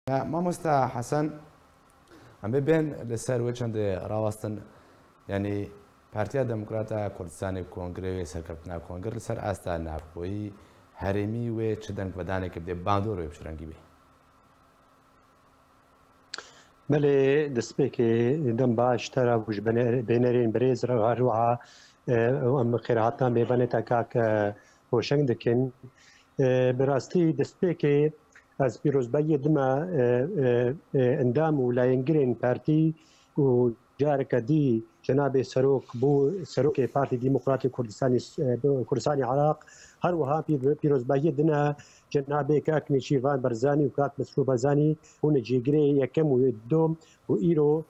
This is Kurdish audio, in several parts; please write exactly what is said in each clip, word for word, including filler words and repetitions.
Mamosta Hesen, em ê bên li ser wê çendê rawestin, yanî Partiya Demokrata Kurdistanê Kongrê wê serkeftina Kongre li ser asta navxweyî herêmî wê çi dengvedanekê bidê, bandor wê bi çi rengî bê? Belê, destpêkê dem baş te re û ji bênerên birêz re her wiha, e, em xêrhatina mêvanê te kak, e, Roşeng dikin. E, bi rastî destpêkê ez pîrozbahiyê dime, e, e, e, endam û layengirên partî û careke dî cenabê serok bû serokê Partî Demokratî Kurdistanî, e, Kurdistanî Iraq. Her wiha pî-, pîrozbahiyê dine cenabê kak Nêçîrvan Barzanî û kak Mesrûr Barzanî bûne cîgirê yekem û dom û îro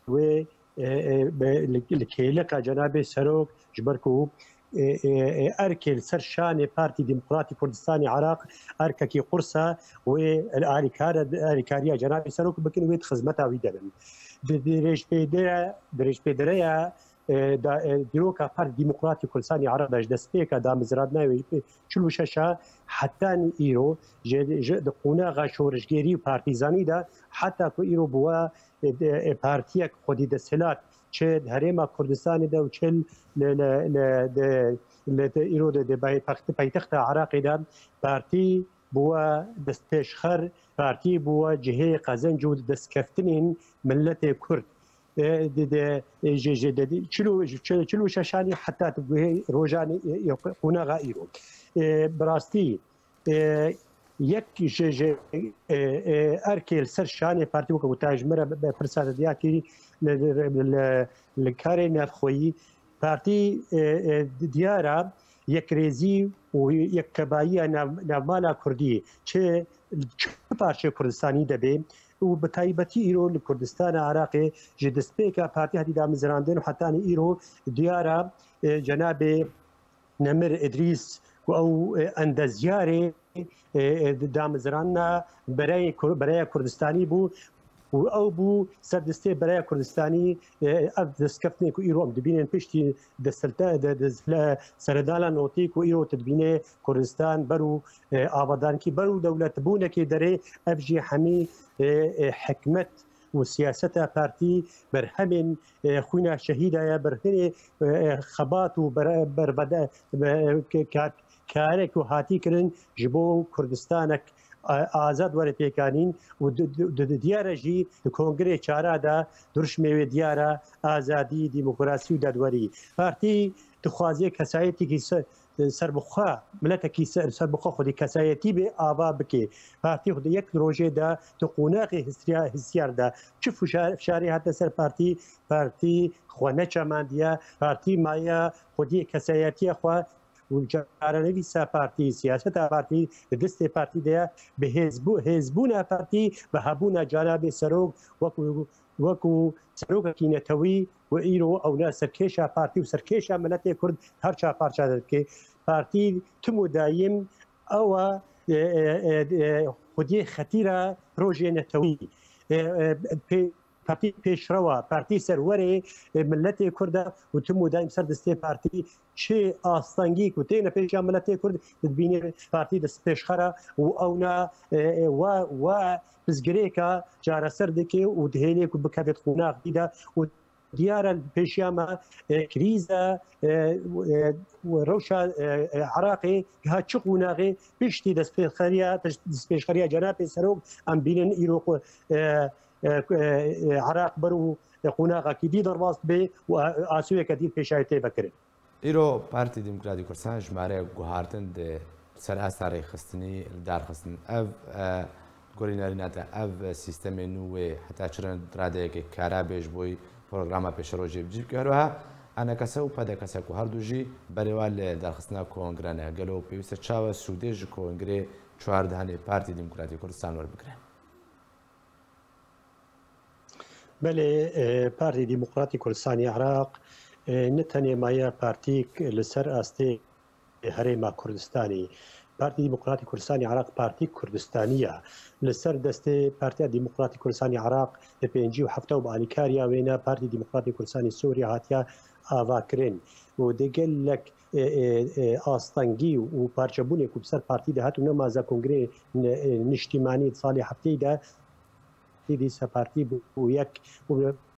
wê, e, e, be-, li, li kêleka cenabê serok, ji ber ku, e, e, e, erkê li ser şanê Partî Demokratî Kurdistanê Iraq erkekî qurs e, wê li alîkar-, alîkariya cenabê serok bikin, wê di xizmeta wî de bin. Di, di dirêjpêdire, dirêjpêdireya, e, da, e, dîroka Partî Demokratî Kurdistanê Iraq de ji destpêka damezrandina wê ji çil û şeş a hetanî îro, ji, ji, di qonaxa şorişgêrî û partîzanî de, heta ku îro bi we, e, de, e, partiyek xwedî desthilat çi di Herêma Kurdistanê de û çi li, li, li, de, li, de, îro de, de paytext-, paytexta Iraqê de partî bû destpêşxer, partî bû cihê qezenc û destkeftinên miletê Kurd. E, de, de, e, ji, ji, de, de, çil û, çil, çil û şeşanî heta tu guhê rojanê, e, e, qonaxa îro. E, bi rastî, e, yek ji, ji, e, e, erkê li ser şanê partî weke ku te ji min re bi, bi pirsa te diya kî li, li, li, li karê navxweyî partî, e, e, di-, diyar e yekrêzî û yektebayiya nav-, navmala kurdî çi, çi parçeyê Kurdistanî de bê û bi taybetî îro li Kurdistana Iraqê ji destpêka partî hatî damezrandin û hetanî îro diyar e, e, cenabê Nemir Îdrîs ku ew, e, endezyarê, e, e, damezranina bereyê Kur-, bereya Kurdistanî bû û ew bû ser destê bereya Kurdistanî, e, ev destkeftinê ku îro em dibînin piştî destelte-, de, de, le-, seredana notî ku îro tu dibînê Kurdistan ber û, e, avadankî, ber û dewletbûnekê derê, ev jî hemî, e, e, hikmet û siyaseta partî berhemên, e, xwîna şehîda ye, berhemê, e, e, xebat û ber-, bervede-, be-, ke-, kar-, karek ku hatî kirin ji bo Kurdistanek, e, azad were pêkanîn û di, di, di, di diyar e jî di Kongrê çara de duruşmê wê diyar e, azadî, demokrasî û dadwerî. Partî dixwaze kesayetîkî se-, serbixwe, miletekî ser, serbixwe xwedî kesayetî bê ava bike. Partî xwedî yek rojê de di qonaxê hisiya-, hisiar de çi fişar-, fişarê hate ser partî, partî xwe neçemandiye, partî maye xwedî kesayetiya xwe û caranivîsa partî, siyaseta partî di destê partî de ye, bi hêzbû-, hêzbûna partî, bi hebûna cenabê serok wekû, wekû serokekî netewî û îro ewna serkêşa partî û serkêşa miletê Kurd her çar parça dike. Partî tim û dayim ew e, e, e, e, e, xwediyê xetîra rojê netewî. E, e, pê-, partî pêşrewa, partî serwerê, e, miletê Kurd e û tim û daîm ser destê partî çi astengî ku têne pêşiya miletê Kurd dibîne partî destpêşxer e û ewna, e, e, wa, wa pirsgirêka çareser dike û dihêlê ku bikeve di qonaxî de û diyar e pêşiya me, e, krîza, e, e, rewşa, e, e, Iraqê ha çi qonaxê piştî destpêxeriya, destpêşxeriya cenabê serok em bînin îro ku, e, e, e, Iraq ber û qonaxekî dî derbas dibe û a-, asûyeke dî pêşayê tê vekirin. Îro Partî Demokratîk Kurdistan jimareyek guhartin di ser asta rêxistinî li dar xistin. Ev, e, gorî nerîna te, ev sîstemê nû wê heta çi rind radeyekê kara bê ji bo programa pêşerojê bi cî bike? Her wiha A N K S û P D K S ku her du jî berê wan li darxistina kongre ne. Gelo pêwîst e çawa sûdê ji kongrê çardehanê Partî Demokratîk Kurdistan werbigire? Belê, e, Partî Demokratîk Kurdistanê Iraq, e, ne tenê maye partîk li ser astê Herêma Kurdistanê. Partî Demokratîk Kurdistanê Iraq partîk Kurdistanî ye. Li ser destê Partiya Demokratîk Kurdistanê Iraq di pêncî û hefta û bi alîkariya wê ne Partî Demokratîk Kurdistanê Sûriye hatiye avakirin. û dê gelek, e, e, e, astengî û parçebûnê ku bi ser partî de hat û nema za kongreyê ne-, e, niştîmanî salê hefteyê de, dîsa partî bû yek û